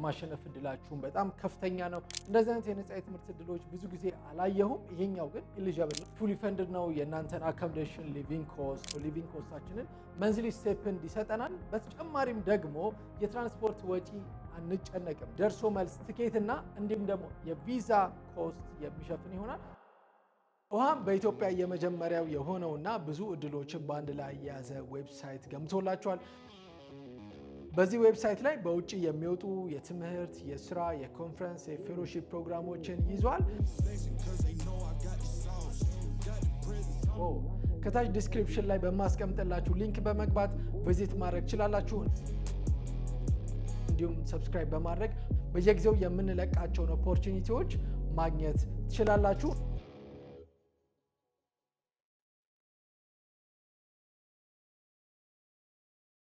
የማሸነፍ እድላችሁን በጣም ከፍተኛ ነው። እንደዚህ አይነት የነፃ የትምህርት እድሎች ብዙ ጊዜ አላየሁም። ይሄኛው ግን eligible ነው፣ fully funded ነው። የእናንተን accommodation፣ living cost፣ living cost ኣችንን monthly stipend ይሰጠናል። በተጨማሪም ደግሞ የትራንስፖርት ወጪ አንጨነቅም። ደርሶ መልስ ትኬትና እንዲሁም ደግሞ የቪዛ cost የሚሸፍን ይሆናል። ውሃም በኢትዮጵያ የመጀመሪያው የሆነውና ብዙ እድሎችን በአንድ ላይ የያዘ website ገምቶላችኋል። በዚህ website ላይ በውጭ የሚወጡ የትምህርት፣ የስራ፣ የኮንፈረንስ፣ የ fellowship ፕሮግራሞችን ይዟል። ከታች description ላይ በማስቀምጥላችሁ link በመግባት visit ማድረግ ትችላላችሁ። እንዲሁም subscribe በማድረግ በየጊዜው የምንለቃቸውን opportunity ዎች ማግኘት ትችላላችሁ።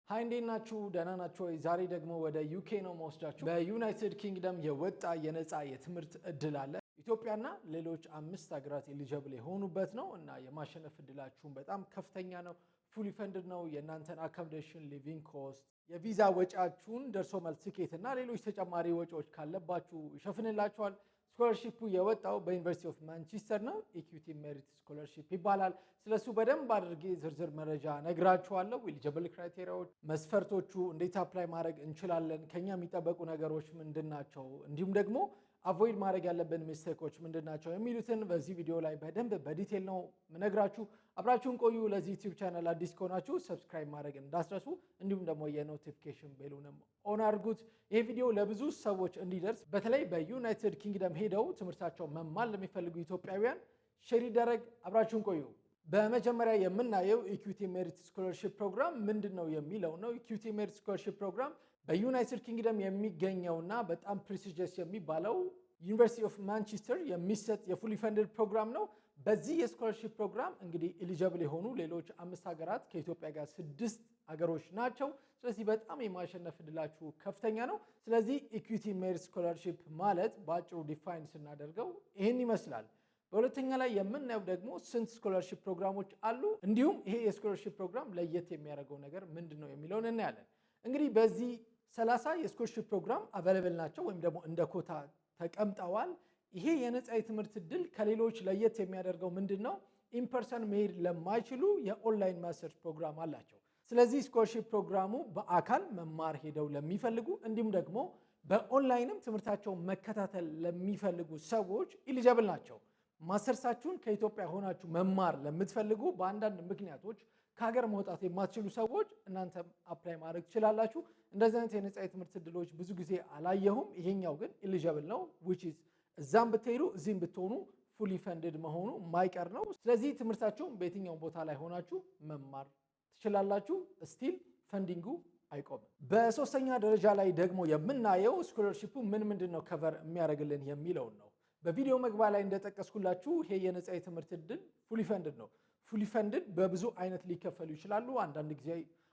Hi፣ እንዴት ናችሁ? ደህና ናችሁ ወይ? ዛሬ ደግሞ ወደ ዩኬ ነው መወስዳችሁ። በዩናይትድ ኪንግደም የወጣ የነፃ የትምህርት እድል አለ። ኢትዮጵያና ሌሎች 5 ሀገራት eligible የሆኑበት ነው እና የማሸነፍ እድላችሁን በጣም ከፍተኛ ነው። Fully funded ነው። የእናንተን accommodation፣ living cost፣ የቪዛ ወጪያችሁን፣ ደርሶ መልስ ትኬት እና ሌሎች ተጨማሪ ወጪዎች ካለባችሁ ይሸፍንላችኋል። Scholarship ኡ የወጣው በ University of Manchester ነው። Equity Merit Scholarship ይባላል። ስለሱ በደንብ አድርጌ ዝርዝር መረጃ ነግራችኋለሁ። Eligible criteria ዎች፣ መስፈርቶቹ፣ እንዴት apply ማድረግ እንችላለን፣ ከኛ የሚጠበቁ ነገሮች ምንድን ናቸው፣ እንዲሁም ደግሞ avoid ማድረግ ያለብን mistake ኦች ምንድን ናቸው የሚሉትን በዚህ ቪዲዮ ላይ በደንብ በ detail ነው ምነግራችሁ። አብራችሁን ቆዩ። ለዚህ ዩቲዩብ ቻናል አዲስ ከሆናችሁ subscribe ማድረግ እንዳትረሱ፣ እንዲሁም ደግሞ የ notification bell ኡንም on አድርጉት። ይህ ቪዲዮ ለብዙ ሰዎች እንዲደርስ በተለይ በዩናይትድ ኪንግደም ሄደው ትምህርታቸው መማር ለሚፈልጉ ኢትዮጵያውያን share ይደረግ። አብራችሁን ቆዩ። በመጀመሪያ የምናየው Equity Merit Scholarship Program ምንድን ነው የሚለው ነው። Equity Merit Scholarship Program በዩናይትድ ኪንግደም የሚገኘውና በጣም prestigious የሚባለው University of Manchester የሚሰጥ የ fully funded ፕሮግራም ነው። በዚህ የ scholarship ፕሮግራም እንግዲህ eligible የሆኑ ሌሎች 5 ሀገራት ከኢትዮጵያ ጋር 6 ሀገሮች ናቸው። ስለዚህ በጣም የማሸነፍ እድላችሁ ከፍተኛ ነው። ስለዚህ Equity Merit Scholarship ማለት በአጭሩ define ስናደርገው ይህን ይመስላል። በሁለተኛ ላይ የምናየው ደግሞ ስንት scholarship ፕሮግራሞች አሉ፣ እንዲሁም ይሄ የ scholarship ፕሮግራም ለየት የሚያደርገው ነገር ምንድን ነው የሚለውን እናያለን። እንግዲህ በዚህ 30 የ scholarship ፕሮግራም available ናቸው ወይም ደግሞ እንደ ኮታ ተቀምጠዋል። ይሄ የነፃ የትምህርት እድል ከሌሎች ለየት የሚያደርገው ምንድን ነው? In person መሄድ ለማይችሉ የ online masters ፕሮግራም አላቸው። ስለዚህ scholarship ፕሮግራሙ በአካል መማር ሄደው ለሚፈልጉ እንዲሁም ደግሞ በኦንላይንም ትምህርታቸውን መከታተል ለሚፈልጉ ሰዎች eligible ናቸው። ማስተርሳችሁን ከኢትዮጵያ ሆናችሁ መማር ለምትፈልጉ፣ በአንዳንድ ምክንያቶች ከሀገር መውጣት የማትችሉ ሰዎች እናንተም apply ማድረግ ትችላላችሁ። እንደዚህ አይነት የነፃ የትምህርት እድሎች ብዙ ጊዜ አላየሁም። ይሄኛው ግን eligible ነው፣ which is እዛም ብትሄዱ እዚህም ብትሆኑ fully funded መሆኑ የማይቀር ነው። ስለዚህ ትምህርታችሁን በየትኛውም ቦታ ላይ ሆናችሁ መማር ትችላላችሁ። Still funding ኡ አይቆምም። በሶስተኛ ደረጃ ላይ ደግሞ የምናየው scholarship ኡ ምን ምንድን ነው cover የሚያደርግልን የሚለውን ነው። በቪዲዮ መግቢያ ላይ እንደጠቀስኩላችሁ ይሄ የነፃ የትምህርት እድል fully funded ነው። Fully funded በብዙ አይነት ሊከፈሉ ይችላሉ። አንዳንድ ጊዜ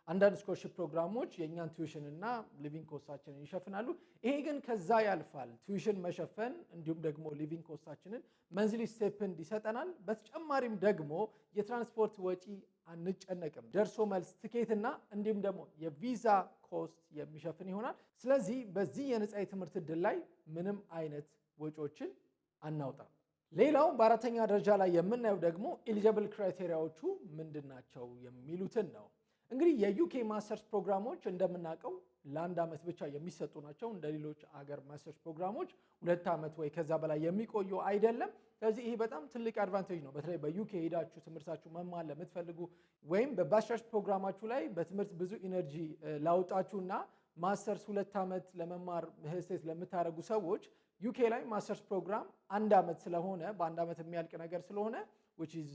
አንዳንድ scholarship ፕሮግራሞች የእኛን tuition እና living cost ኣችንን ይሸፍናሉ። ይሄ ግን ከዛ ያልፋል። Tuition መሸፈን እንዲሁም ደግሞ living cost ኣችንን monthly stipend ይሰጠናል። በተጨማሪም ደግሞ የትራንስፖርት ወጪ አንጨነቅም። ደርሶ መልስ ትኬትና እንዲሁም ደግሞ የቪዛ cost የሚሸፍን ይሆናል። ስለዚህ በዚህ የነፃ የትምህርት እድል ላይ ምንም አይነት ወጪዎችን አናውጣም። ሌላው በአራተኛ ደረጃ ላይ የምናየው ደግሞ eligible criteria ዎቹ ምንድን ናቸው የሚሉትን ነው። እንግዲህ የዩኬ ማስተርስ ፕሮግራሞች እንደምናውቀው ለአንድ ዓመት ብቻ የሚሰጡ ናቸው። እንደ ሌሎች አገር ማስተርስ ፕሮግራሞች 2 ዓመት ወይ ከዛ በላይ የሚቆዩ አይደለም። ስለዚህ ይሄ በጣም ትልቅ advantage ነው። በተለይ በዩኬ ሄዳችሁ ትምህርታችሁ መማር ለምትፈልጉ ወይም በ bachelors ፕሮግራማችሁ ላይ በትምህርት ብዙ energy ላወጣችሁና ማስተርስ 2 ዓመት ለመማር hesitate ለምታደርጉ ሰዎች ዩኬ ላይ ማስተርስ ፕሮግራም አንድ ዓመት ስለሆነ፣ በአንድ ዓመት የሚያልቅ ነገር ስለሆነ which is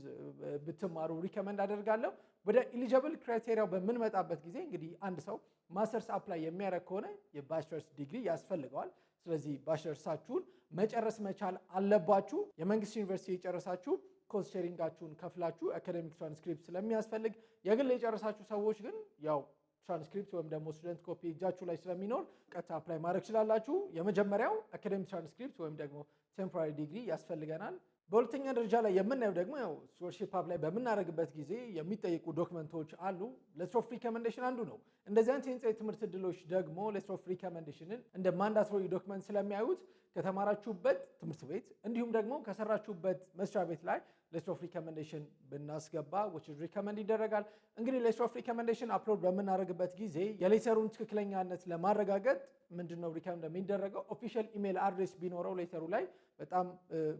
ብትማሩ recommend አደርጋለሁ። ወደ eligible criteria ው በምንመጣበት ጊዜ እንግዲህ አንድ ሰው masters apply የሚያደርግ ከሆነ የ bachelors degree ያስፈልገዋል። ስለዚህ bachelors ኣችሁን መጨረስ መቻል አለባችሁ። የመንግስት ዩኒቨርሲቲ የጨረሳችሁ cost sharing ኣችሁን ከፍላችሁ አካደሚክ ትራንስክሪፕት ስለሚያስፈልግ፣ የግል የጨረሳችሁ ሰዎች ግን ያው ትራንስክሪፕት ወይም ደግሞ student copy እጃችሁ ላይ ስለሚኖር ቀጥታ apply ማድረግ ትችላላችሁ። የመጀመሪያው አካደሚክ ትራንስክሪፕት ወይም ደግሞ temporary degree ያስፈልገናል። በሁለተኛ ደረጃ ላይ የምናየው ደግሞ ያው scholarship apply በምናደርግበት ጊዜ የሚጠየቁ document ኦች አሉ። Letter of recommendation አንዱ ነው። እንደዚህ አይነት የነጻ የትምህርት እድሎች ደግሞ letter of recommendation ን እንደ mandatory document ስለሚያዩት ከተማራችሁበት ትምህርት ቤት እንዲሁም ደግሞ ከሰራችሁበት መስሪያ ቤት ላይ letter of recommendation ብናስገባ which is recommend ይደረጋል። እንግዲህ letter of recommendation upload በምናደርግበት ጊዜ የ letter ኡን ትክክለኛነት ለማረጋገጥ ምንድነው recommend የሚደረገው? Official email address ቢኖረው letter ኡ ላይ በጣም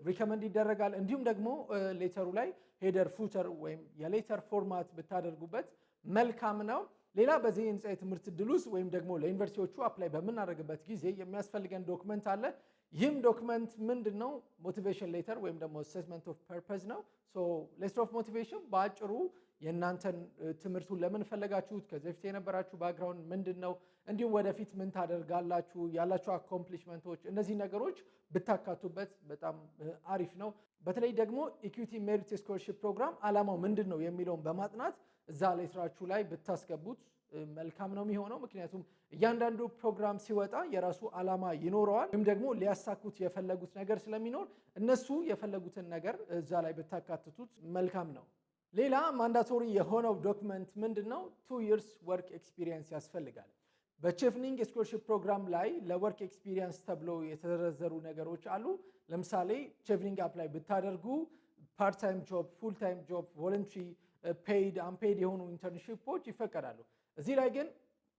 recommend ይደረጋል። እንዲሁም ደግሞ letter ኡ ላይ header፣ footer ወይም የ letter format ብታደርጉበት መልካም ነው። ሌላ በዚህ የነጻ የትምህርት እድል ውስጥ ወይም ደግሞ ለዩኒቨርሲቲዎቹ apply በምናደርግበት ጊዜ የሚያስፈልገን document አለ። ይህም document ምንድን ነው? Motivation letter ወይም ደግሞ statement of purpose ነው። Letter of motivation በአጭሩ የእናንተን ትምህርቱን ለምን ፈለጋችሁት፣ ከዚህ በፊት የነበራችሁ background ምንድን ነው፣ እንዲሁም ወደፊት ምን ታደርጋላችሁ፣ ያላችሁ accomplishment ኦች፣ እነዚህ ነገሮች ብታካቱበት በጣም አሪፍ ነው። በተለይ ደግሞ Equity Merit Scholarship Program ዓላማው ምንድን ነው የሚለውን በማጥናት እዛ letter ኣችሁ ላይ ብታስገቡት መልካም ነው የሚሆነው። ምክንያቱም እያንዳንዱ ፕሮግራም ሲወጣ የራሱ ዓላማ ይኖረዋል፣ ወይም ደግሞ ሊያሳኩት የፈለጉት ነገር ስለሚኖር እነሱ የፈለጉትን ነገር እዛ ላይ ብታካትቱት መልካም ነው። ሌላ mandatory የሆነው document ምንድን ነው? 2 years work experience ያስፈልጋል። በ Chevening scholarship program ላይ ለ work experience ተብሎ የተዘረዘሩ ነገሮች አሉ። ለምሳሌ Chevening apply ብታደርጉ part time job፣ full time job፣ voluntary፣ paid፣ unpaid የሆኑ internship ኦች ይፈቀዳሉ። እዚህ ላይ ግን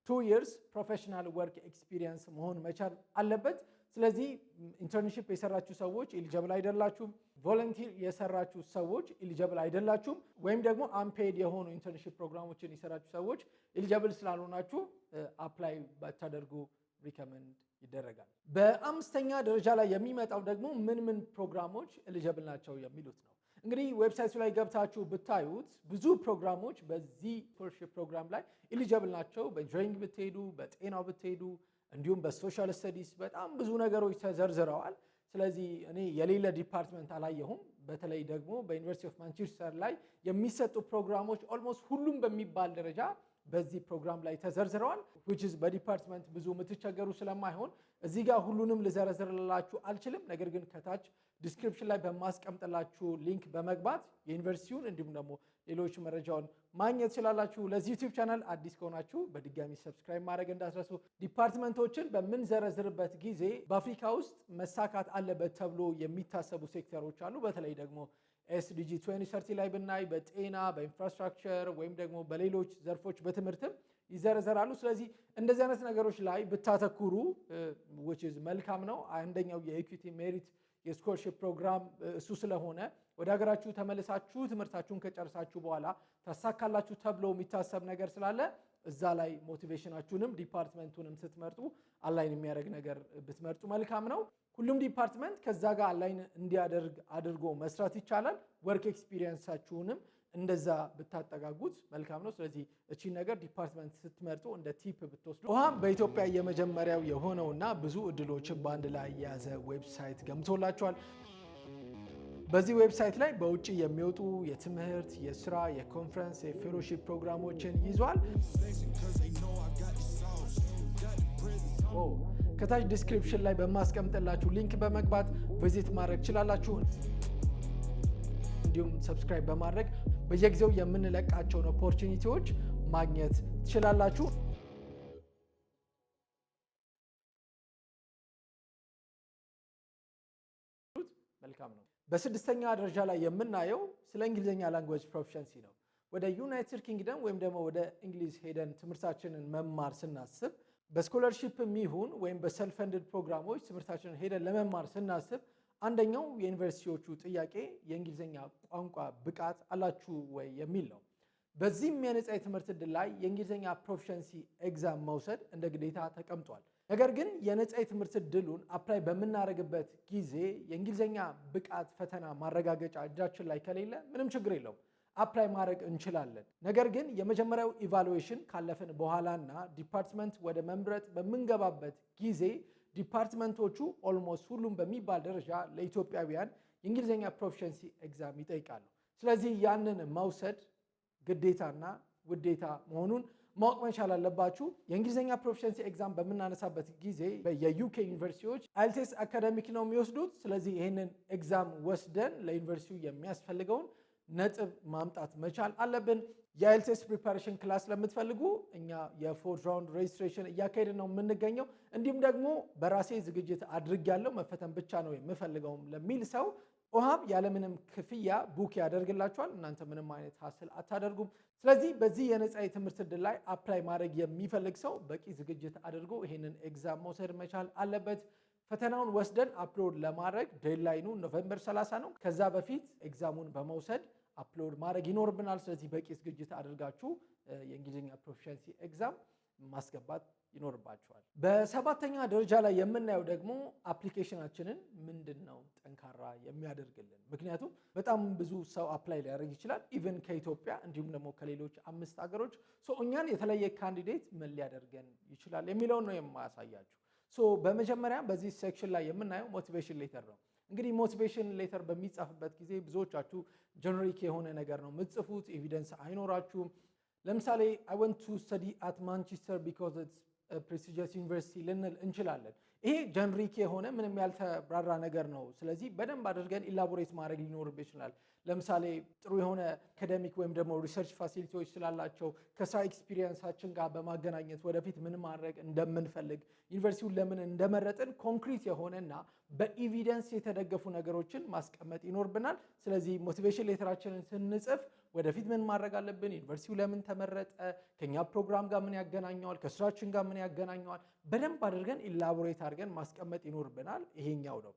2 years professional work experience መሆን መቻል አለበት። ስለዚህ internship የሰራችሁ ሰዎች eligible አይደላችሁም። Volunteer የሰራችሁ ሰዎች eligible አይደላችሁም። ወይም ደግሞ unpaid የሆኑ internship ፕሮግራሞችን የሰራችሁ ሰዎች eligible ስላልሆናችሁ apply ባታደርጉ recommend ይደረጋል። በአምስተኛ ደረጃ ላይ የሚመጣው ደግሞ ምን ምን ፕሮግራሞች eligible ናቸው የሚሉት ነው። እንግዲህ website ኡ ላይ ገብታችሁ ብታዩት ብዙ ፕሮግራሞች በዚህ scholarship program ላይ eligible ናቸው። በ engineering ብትሄዱ፣ በጤናው ብትሄዱ፣ እንዲሁም በ social studies በጣም ብዙ ነገሮች ተዘርዝረዋል። ስለዚህ እኔ የሌለ department አላየሁም። በተለይ ደግሞ በ University of Manchester ላይ የሚሰጡ ፕሮግራሞች almost ሁሉም በሚባል ደረጃ በዚህ ፕሮግራም ላይ ተዘርዝረዋል። Which is በ department ብዙ የምትቸገሩ ስለማይሆን እዚህ ጋር ሁሉንም ልዘረዝርላችሁ አልችልም። ነገር ግን ከታች description ላይ በማስቀምጥላችሁ link በመግባት የዩኒቨርሲቲውን እንዲሁም ደግሞ ሌሎች መረጃውን ማግኘት ትችላላችሁ። ለዚህ YouTube channel አዲስ ከሆናችሁ በድጋሚ subscribe ማድረግ እንዳትረሱ። Department ኦችን በምንዘረዝርበት ጊዜ በአፍሪካ ውስጥ መሳካት አለበት ተብሎ የሚታሰቡ ሴክተሮች አሉ። በተለይ ደግሞ SDG 2030 ላይ ብናይ በጤና፣ በ infrastructure ወይም ደግሞ በሌሎች ዘርፎች፣ በትምህርትም ይዘረዘራሉ። ስለዚህ እንደዚህ አይነት ነገሮች ላይ ብታተኩሩ which is መልካም ነው። አንደኛው የ Equity Merit የ scholarship program እሱ ስለሆነ ወደ ሀገራችሁ ተመልሳችሁ ትምህርታችሁን ከጨረሳችሁ በኋላ ታሳካላችሁ ተብሎ የሚታሰብ ነገር ስላለ እዛ ላይ motivation ኣችሁንም department ኡንም ስትመርጡ align የሚያደርግ ነገር ብትመርጡ መልካም ነው። ሁሉም department ከዛ ጋር align እንዲያደርግ አድርጎ መስራት ይቻላል። Work experience ኣችሁንም እንደዛ ብታጠጋጉት መልካም ነው። ስለዚህ እቺን ነገር department ስትመርጡ እንደ tip ብትወስዱ። ውሃ በኢትዮጵያ የመጀመሪያው የሆነውና ብዙ እድሎችን በአንድ ላይ የያዘ website ገንብቶላችኋል። በዚህ website ላይ በውጭ የሚወጡ የትምህርት፣ የስራ፣ የኮንፈረንስ፣ የ fellowship ፕሮግራሞችን ይዟል። Cause they know I got the sauce. Got the presence. ከታች description ላይ በማስቀምጥላችሁ link በመግባት visit ማድረግ ትችላላችሁ። እንዲሁም subscribe በማድረግ በየጊዜው የምንለቃቸውን opportunity ዎች ማግኘት ትችላላችሁ። መልካም ነው። በስድስተኛ ደረጃ ላይ የምናየው ስለ እንግሊዝኛ language proficiency ነው። ወደ United Kingdom ወይም ደግሞ ወደ እንግሊዝ ሄደን ትምህርታችንን መማር ስናስብ፣ በ scholarship ይሁን ወይም በ self funded ፕሮግራሞች ትምህርታችንን ሄደን ለመማር ስናስብ፣ አንደኛው የዩኒቨርሲቲዎቹ ጥያቄ የእንግሊዝኛ ቋንቋ ብቃት አላችሁ ወይ የሚል ነው። በዚህም የነፃ የትምህርት ዕድል ላይ የእንግሊዝኛ proficiency exam መውሰድ እንደ ግዴታ ተቀምጧል። ነገር ግን የነፃ የትምህርት ዕድሉን apply በምናደርግበት ጊዜ የእንግሊዝኛ ብቃት ፈተና ማረጋገጫ እጃችን ላይ ከሌለ ምንም ችግር የለውም፣ apply ማድረግ እንችላለን። ነገር ግን የመጀመሪያው evaluation ካለፍን በኋላና department ወደ መምረጥ በምንገባበት ጊዜ department ኦቹ almost ሁሉም በሚባል ደረጃ ለኢትዮጵያውያን የእንግሊዝኛ proficiency exam ይጠይቃሉ። ስለዚህ ያንን መውሰድ ግዴታና ውዴታ መሆኑን ማወቅ መቻል አለባችሁ። የእንግሊዝኛ proficiency exam በምናነሳበት ጊዜ የ UK ዩኒቨርሲቲዎች IELTS Academic ነው የሚወስዱት። ስለዚህ ይህንን exam ወስደን ለዩኒቨርሲቲው የሚያስፈልገውን ነጥብ ማምጣት መቻል አለብን። የ IELTS preparation class ለምትፈልጉ እኛ የ fourth round registration እያካሄድን ነው የምንገኘው። እንዲሁም ደግሞ በራሴ ዝግጅት አድርጌያለሁ፣ መፈተን ብቻ ነው የምፈልገውም ለሚል ሰው ኦሃብ ያለምንም ክፍያ book ያደርግላችኋል። እናንተ ምንም አይነት hassle አታደርጉም። ስለዚህ በዚህ የነፃ የትምህርት ዕድል ላይ apply ማድረግ የሚፈልግ ሰው በቂ ዝግጅት አድርጎ ይህንን exam መውሰድ መቻል አለበት። ፈተናውን ወስደን upload ለማድረግ deadline ኑ November 30 ነው። ከዛ በፊት exam ኡን በመውሰድ upload ማድረግ ይኖርብናል። ስለዚህ በቂ ዝግጅት አድርጋችሁ የእንግሊዝኛ proficiency exam ማስገባት ይኖርባችኋል። በሰባተኛ ደረጃ ላይ የምናየው ደግሞ application ኣችንን ምንድን ነው ጠንካራ የሚያደርግልን? ምክንያቱም በጣም ብዙ ሰው apply ሊያደርግ ይችላል፣ even ከኢትዮጵያ እንዲሁም ደግሞ ከሌሎች አምስት ሀገሮች። So እኛን የተለየ candidate ምን ሊያደርገን ይችላል የሚለውን ነው የማሳያችሁ። So በመጀመሪያ በዚህ section ላይ የምናየው motivation letter ነው። እንግዲህ motivation letter በሚጻፍበት ጊዜ ብዙዎቻችሁ generic የሆነ ነገር ነው የምትጽፉት፣ evidence አይኖራችሁም። ለምሳሌ "I want to study at Manchester because it's prestigious university" ልንል እንችላለን። ይሄ generic የሆነ ምንም ያልተብራራ ነገር ነው። ስለዚህ በደንብ አድርገን elaborate ማድረግ ሊኖርብን ይችላል። ለምሳሌ ጥሩ የሆነ academic ወይም ደግሞ research facility ዎች ስላላቸው፣ ከስራ experience ኣችን ጋር በማገናኘት፣ ወደፊት ምን ማድረግ እንደምንፈልግ፣ ዩኒቨርሲቲውን ለምን እንደመረጥን ኮንክሪት የሆነና በ evidence የተደገፉ ነገሮችን ማስቀመጥ ይኖርብናል። ስለዚህ motivation letter ኣችንን ስንጽፍ ወደፊት ምን ማድረግ አለብን፣ ዩኒቨርሲቲው ለምን ተመረጠ፣ ከኛ ፕሮግራም ጋር ምን ያገናኘዋል፣ ከስራችን ጋር ምን ያገናኘዋል፣ በደንብ አድርገን elaborate አድርገን ማስቀመጥ ይኖርብናል። ይሄኛው ነው።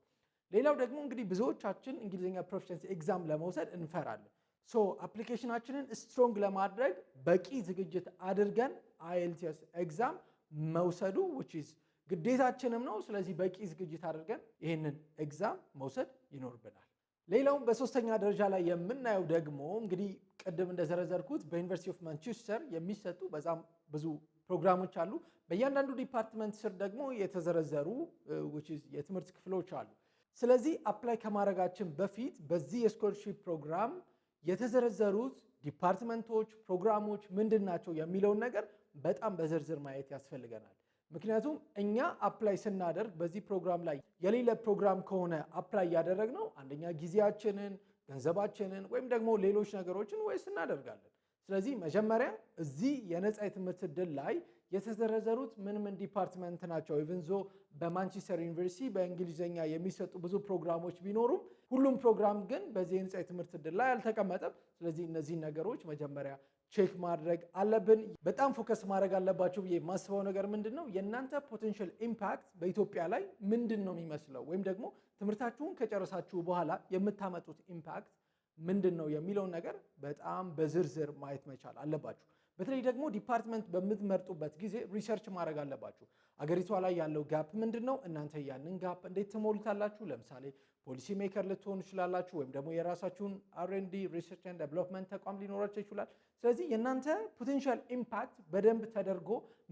ሌላው ደግሞ እንግዲህ ብዙዎቻችን እንግሊዝኛ proficiency exam ለመውሰድ እንፈራለን። So application ኣችንን strong ለማድረግ በቂ ዝግጅት አድርገን IELTS exam መውሰዱ which is ግዴታችንም ነው። ስለዚህ በቂ ዝግጅት አድርገን ይህንን exam መውሰድ ይኖርብናል። ሌላው በሶስተኛ ደረጃ ላይ የምናየው ደግሞ እንግዲህ ቅድም እንደዘረዘርኩት በ University of Manchester የሚሰጡ በጣም ብዙ ፕሮግራሞች አሉ። በእያንዳንዱ department ስር ደግሞ የተዘረዘሩ which is የትምህርት ክፍሎች አሉ። ስለዚህ apply ከማድረጋችን በፊት በዚህ የ scholarship ፕሮግራም የተዘረዘሩት department ኦች፣ ፕሮግራሞች ምንድን ናቸው የሚለውን ነገር በጣም በዝርዝር ማየት ያስፈልገናል። ምክንያቱም እኛ apply ስናደርግ በዚህ ፕሮግራም ላይ የሌለ ፕሮግራም ከሆነ apply ያደረግነው አንደኛ ጊዜያችንን፣ ገንዘባችንን ወይም ደግሞ ሌሎች ነገሮችን waste እናደርጋለን። ስለዚህ መጀመሪያ እዚህ የነፃ የትምህርት ዕድል ላይ የተዘረዘሩት ምን ምን department ናቸው? Even though በማንቸስተር ዩኒቨርሲቲ በእንግሊዝኛ የሚሰጡ ብዙ ፕሮግራሞች ቢኖሩም ሁሉም ፕሮግራም ግን በዚህ የነፃ የትምህርት ዕድል ላይ አልተቀመጠም። ስለዚህ እነዚህን ነገሮች መጀመሪያ check ማድረግ አለብን። በጣም focus ማድረግ አለባችሁ ብዬ የማስበው ነገር ምንድን ነው? የእናንተ potential impact በኢትዮጵያ ላይ ምንድን ነው የሚመስለው፣ ወይም ደግሞ ትምህርታችሁን ከጨረሳችሁ በኋላ የምታመጡት impact ምንድን ነው የሚለውን ነገር በጣም በዝርዝር ማየት መቻል አለባችሁ። በተለይ ደግሞ department በምትመርጡበት ጊዜ research ማድረግ አለባችሁ። አገሪቷ ላይ ያለው gap ምንድን ነው? እናንተ ያንን gap እንዴት ትሞሉታላችሁ? ለምሳሌ policy maker ልትሆኑ ትችላላችሁ፣ ወይም ደግሞ የራሳችሁን R&D፣ research and development ተቋም ሊኖራችሁ ይችላል። ስለዚህ የእናንተ potential impact በደንብ ተደርጎ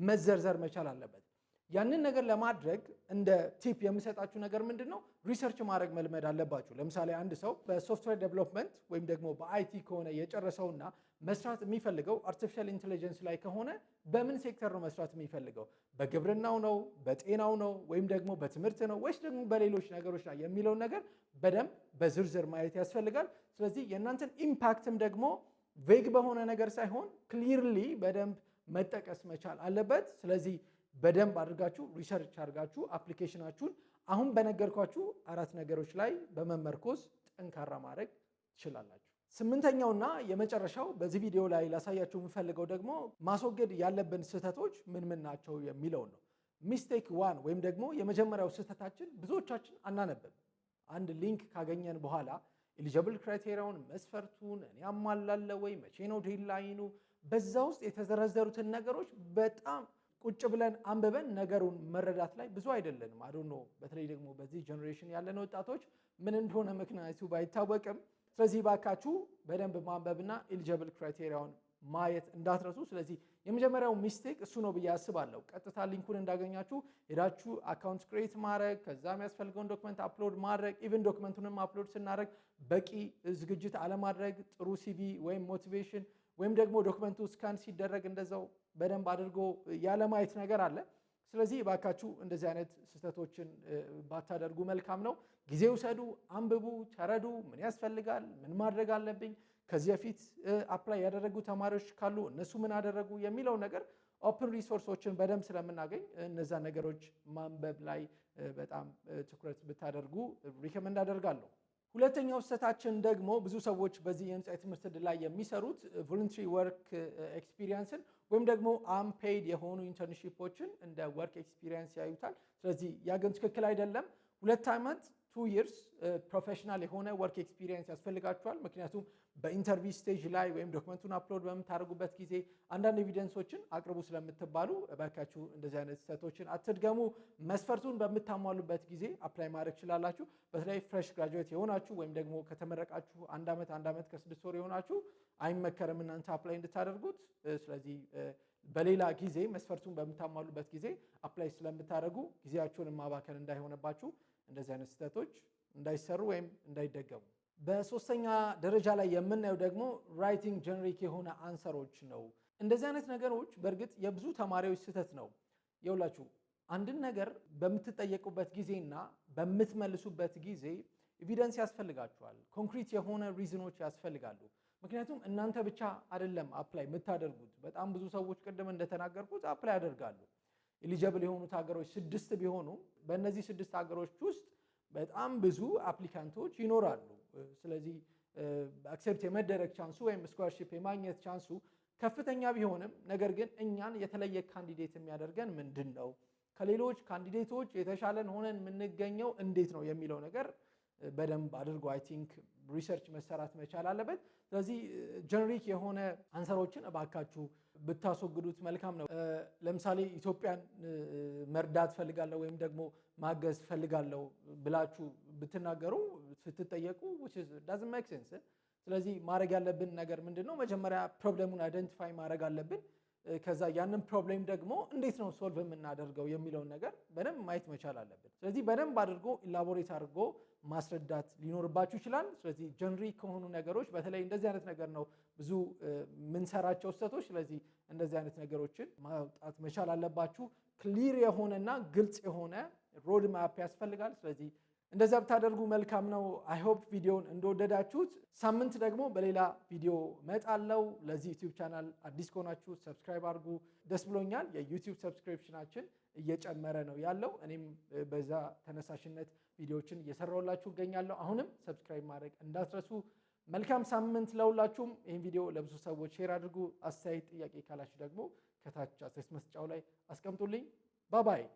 መዘርዘር መቻል አለበት። ያንን ነገር ለማድረግ እንደ tip የምሰጣችሁ ነገር ምንድን ነው? Research ማድረግ መልመድ አለባችሁ። ለምሳሌ አንድ ሰው በ software development ወይም ደግሞ በ IT ከሆነ የጨረሰውና መስራት የሚፈልገው artificial intelligence ላይ ከሆነ በምን ሴክተር ነው መስራት የሚፈልገው? በግብርናው ነው? በጤናው ነው? ወይም ደግሞ በትምህርት ነው? ወይስ ደግሞ በሌሎች ነገሮች ላይ የሚለውን ነገር በደንብ በዝርዝር ማየት ያስፈልጋል። ስለዚህ የእናንተን impact ም ደግሞ vague በሆነ ነገር ሳይሆን clearly በደንብ መጠቀስ መቻል አለበት። ስለዚህ በደንብ አድርጋችሁ research አድርጋችሁ application ኣችሁን አሁን በነገርኳችሁ አራት ነገሮች ላይ በመመርኮዝ ጠንካራ ማድረግ ትችላላችሁ። ስምንተኛውና የመጨረሻው በዚህ ቪዲዮ ላይ ላሳያችሁ የምፈልገው ደግሞ ማስወገድ ያለብን ስህተቶች ምን ምን ናቸው የሚለውን ነው። Mistake one ወይም ደግሞ የመጀመሪያው ስህተታችን ብዙዎቻችን አናነብም። አንድ link ካገኘን በኋላ eligible criteria ውን፣ መስፈርቱን፣ እኔ አሟላለሁ ወይ፣ መቼ ነው deadline ኑ፣ በዛ ውስጥ የተዘረዘሩትን ነገሮች በጣም ቁጭ ብለን አንብበን ነገሩን መረዳት ላይ ብዙ አይደለንም። I don't know፣ በተለይ ደግሞ በዚህ generation ያለን ወጣቶች ምን እንደሆነ ምክንያቱ ባይታወቅም፣ ስለዚህ ባካችሁ በደንብ ማንበብና eligible criteria ውን ማየት እንዳትረሱ። ስለዚህ የመጀመሪያው mistake እሱ ነው ብዬ አስባለሁ። ቀጥታ link ኡን እንዳገኛችሁ ሄዳችሁ account create ማድረግ፣ ከዛ የሚያስፈልገውን document upload ማድረግ፣ even document ኡንም upload ስናደርግ በቂ ዝግጅት አለማድረግ፣ ጥሩ CV ወይም motivation ወይም ደግሞ document ኡ scan ሲደረግ እንደዛው በደንብ አድርጎ ያለማየት ነገር አለ። ስለዚህ እባካችሁ እንደዚህ አይነት ስህተቶችን ባታደርጉ መልካም ነው። ጊዜ ውሰዱ፣ አንብቡ፣ ተረዱ። ምን ያስፈልጋል፣ ምን ማድረግ አለብኝ፣ ከዚህ በፊት apply ያደረጉ ተማሪዎች ካሉ እነሱ ምን አደረጉ የሚለው ነገር open resource ኦችን በደንብ ስለምናገኝ እነዛ ነገሮች ማንበብ ላይ በጣም ትኩረት ብታደርጉ recommend አደርጋለሁ። ሁለተኛው ስህተታችን ደግሞ ብዙ ሰዎች በዚህ የነጻ የትምህርት ዕድል ላይ የሚሰሩት voluntary work experience ን ወይም ደግሞ unpaid የሆኑ internship ኦችን እንደ work experience ያዩታል። ስለዚህ ያ ግን ትክክል አይደለም። 2 ዓመት፣ 2 years professional የሆነ work experience ያስፈልጋችኋል። ምክንያቱም በ interview stage ላይ ወይም document ኡን upload በምታደርጉበት ጊዜ አንዳንድ evidence ኦችን አቅርቡ ስለምትባሉ እባካችሁ እንደዚህ አይነት ስህተቶችን አትድገሙ። መስፈርቱን በምታሟሉበት ጊዜ apply ማድረግ ትችላላችሁ። በተለይ fresh graduate የሆናችሁ ወይም ደግሞ ከተመረቃችሁ አንድ ዓመት፣ 1 ዓመት ከ6 ወር የሆናችሁ አይመከርም እናንተ apply እንድታደርጉት። ስለዚህ በሌላ ጊዜ መስፈርቱን በምታሟሉበት ጊዜ apply ስለምታደርጉ ጊዜያችሁን ማባከን እንዳይሆንባችሁ እንደዚህ አይነት ስህተቶች እንዳይሰሩ ወይም እንዳይደገሙ። በሶስተኛ ደረጃ ላይ የምናየው ደግሞ writing generic የሆነ answer ኦች ነው። እንደዚህ አይነት ነገሮች በእርግጥ የብዙ ተማሪዎች ስህተት ነው። የውላችሁ አንድን ነገር በምትጠየቁበት ጊዜና በምትመልሱበት ጊዜ evidence ያስፈልጋችኋል። ኮንክሪት የሆነ reason ኦች ያስፈልጋሉ። ምክንያቱም እናንተ ብቻ አይደለም apply የምታደርጉት። በጣም ብዙ ሰዎች ቅድም እንደተናገርኩት apply ያደርጋሉ። Eligible የሆኑት ሀገሮች ስድስት ቢሆኑ በእነዚህ ስድስት ሀገሮች ውስጥ በጣም ብዙ applicant ኦች ይኖራሉ። ስለዚህ accept የመደረግ chance ኡ ወይም scholarship የማግኘት chance ኡ ከፍተኛ ቢሆንም ነገር ግን እኛን የተለየ candidate የሚያደርገን ምንድን ነው? ከሌሎች candidate ኦች የተሻለን ሆነን የምንገኘው እንዴት ነው የሚለው ነገር በደንብ አድርጎ I think research መሰራት መቻል አለበት። ስለዚህ generic የሆነ answer ኦችን እባካችሁ ብታስወግዱት መልካም ነው። ለምሳሌ ኢትዮጵያን መርዳት ፈልጋለሁ ወይም ደግሞ ማገዝ ፈልጋለሁ ብላችሁ ብትናገሩ ስትጠየቁ doesn't make sense። ስለዚህ ማድረግ ያለብን ነገር ምንድን ነው? መጀመሪያ problem ኡን identify ማድረግ አለብን። ከዛ ያንን problem ደግሞ እንዴት ነው solve የምናደርገው የሚለውን ነገር በደንብ ማየት መቻል አለብን። ስለዚህ በደንብ አድርጎ elaborate አድርጎ ማስረዳት ሊኖርባችሁ ይችላል። ስለዚህ generic ከሆኑ ነገሮች በተለይ እንደዚህ አይነት ነገር ነው ብዙ የምንሰራቸው ስህተቶች። ስለዚህ እንደዚህ አይነት ነገሮችን ማውጣት መቻል አለባችሁ። Clear የሆነና ግልጽ የሆነ road map ያስፈልጋል። ስለዚህ እንደዚያ ብታደርጉ መልካም ነው። I hope ቪዲዮውን እንደወደዳችሁት። ሳምንት ደግሞ በሌላ ቪዲዮ እመጣለሁ። ለዚህ YouTube channel አዲስ ከሆናችሁ subscribe አድርጉ። ደስ ብሎኛል። የ YouTube subscription ኣችን እየጨመረ ነው ያለው። እኔም በዛ ተነሳሽነት ቪዲዮዎችን እየሰራሁላችሁ እገኛለሁ። አሁንም subscribe ማድረግ እንዳትረሱ። መልካም ሳምንት ለሁላችሁም። ይህን ቪዲዮ ለብዙ ሰዎች share አድርጉ። አስተያየት፣ ጥያቄ ካላችሁ ደግሞ ከታች አስተያየት መስጫው ላይ አስቀምጡልኝ። Bye bye።